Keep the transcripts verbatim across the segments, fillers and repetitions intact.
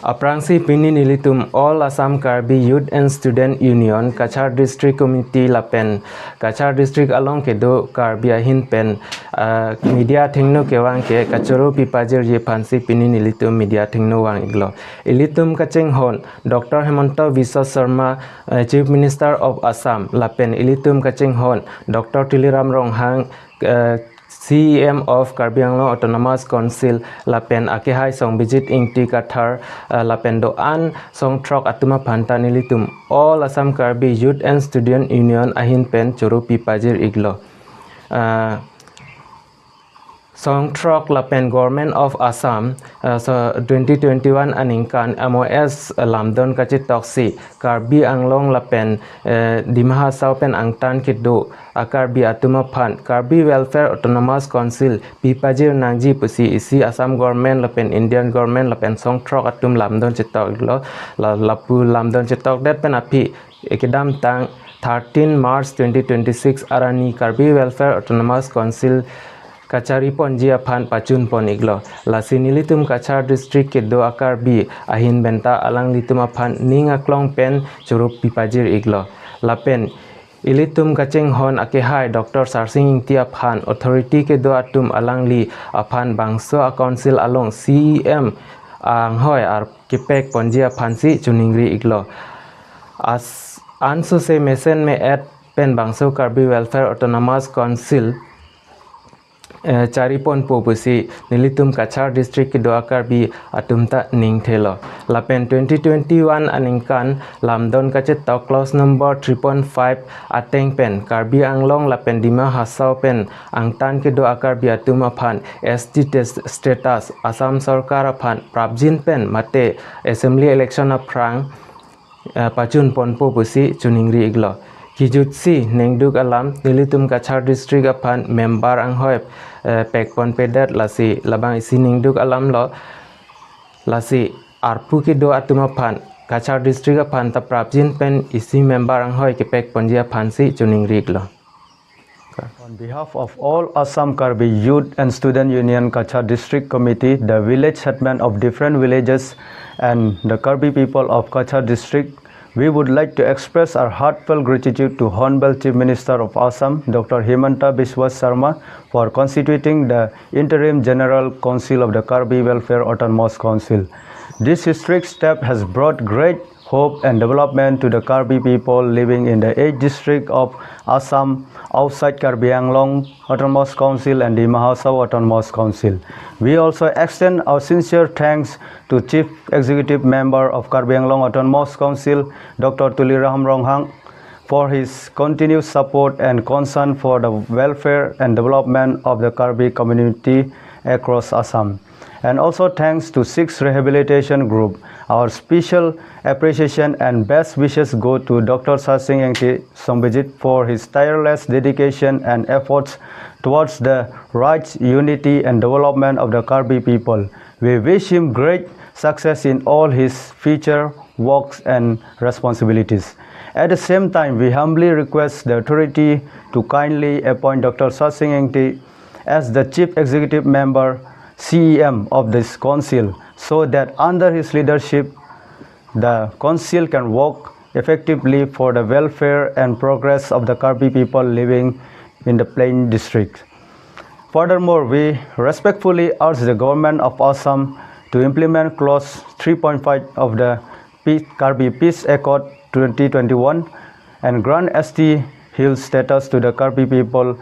Aphrangsi pini nelitum All Assam Karbi Youth and Student Union, Cachar District Committee lapen Cachar District along kedo Karbi ahin pen, ah, media athengno kevang ke kachoro pipajirji aphansi pini nelitum media athengno vang-iklo. Ilitum kachinghon Doctor Himanta Biswa Sarma, eh, Chief Minister of Assam, lapen ilitum kachinghon Doctor Tuliram Ronghang, eh, C E M of Karbi Anglong Autonomous Council, lapen akehai Songbijit Ingti Kathar, eh, lapen do-an songthrok atum aphan ta nelitum All Assam Karbi Youth and Student Union ahin pen choro pipajir-iklo. Eh, songthrok lapen Government of Assam, eh, so twenty twenty-one aningkan M O S lamdon kachetoksi Karbi Anglong lapen, eh, Dima Hasao pen angtan kedo a-Karbi atum aphan Karbi Welfare Autonomous Council pipajir nangji pusi isi Assam Government lapen Indian Government lapen songthrok atum lamdon chetok-iklo. La-, lapu lamdon chetokdet pen aphi kedamtang thirteen March twenty twenty-six arni Karbi Welfare Autonomous Council kachariponji aphan pachunpon-iklo. Lasi nelitum Cachar District kedo a-Karbi ahin pen ta alanglitum aphan ning aklong pen choro pipajir-iklo. Lapen ilitum kachinghon akehai Doctor Sarsing Ingti aphan authority kedo atum alangli aphan bangso a-council along C E M anghoi ar kepekponji aphansi choningri-iklo. As ansose mesen me-et pen bangso Karbi Welfare Autonomous Council, eh, chariponpo pusi nelitum Cachar District kedo a-Karbi atum ta ningthelo. Lapen twenty twenty-one aningkan lamdon kachetok clause number three point five ateng pen Karbi Anglong lapen Dima Hasao pen angtan kedo a-Karbi atum aphan S T tes-, status Assam Sorkar aphan prapjin pen mate assembly election aphrang, eh, pachunponpo pusi choningri-iklo. Kijutsi ningduk alam nelitum Cachar District aphan member anghoi, eh, pekponpedet, lasi labang isi ningduk alamlo. Lasi arpu kedo atum aphan Cachar District aphan ta prapjin pen isi member anghoi kepekponji aphansi choningri-iklo. On behalf of all Assam Karbi Youth and Student Union Cachar District Committee, the village headman of different villages and the Karbi people of Cachar District, we would like to express our heartfelt gratitude to Honorable Chief Minister of Assam, Doctor Himanta Biswa Sarma, for constituting the Interim General Council of the Karbi Welfare Autonomous Council. This historic step has brought great hope and development to the Karbi people living in the eight district of Assam outside Karbi Anglong Autonomous Council and Dima Hasao Autonomous Council. We also extend our sincere thanks to Chief Executive Member of Karbi Anglong Autonomous Council, Doctor Tuliram Ronghang, for his continued support and concern for the welfare and development of the Karbi community across Assam. And also thanks to Six Rehabilitation Group. Our special appreciation and best wishes go to Doctor Sarsing Ingti Songbijit for his tireless dedication and efforts towards the rights, unity, and development of the Karbi people. We wish him great success in all his future works and responsibilities. At the same time, we humbly request the authority to kindly appoint Doctor Sarsing Ingti as the Chief Executive Member, C E M, of this council, so that under his leadership, the council can work effectively for the welfare and progress of the Karbi people living in the plain district. Furthermore, we respectfully urge the government of Assam to implement clause three point five of the Pe-, Karbi Peace Accord twenty twenty-one and grant S T Hill status to the Karbi people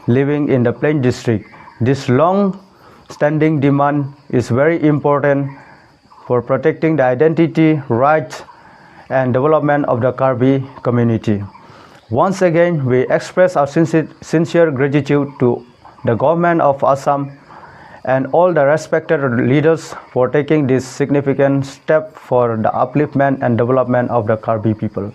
living in the plain district. This long-standing demand is very important for protecting the identity, rights, and development of the Karbi community. Once again, we express our sincere, sincere gratitude to the government of Assam and all the respected leaders for taking this significant step for the upliftment and development of the Karbi people.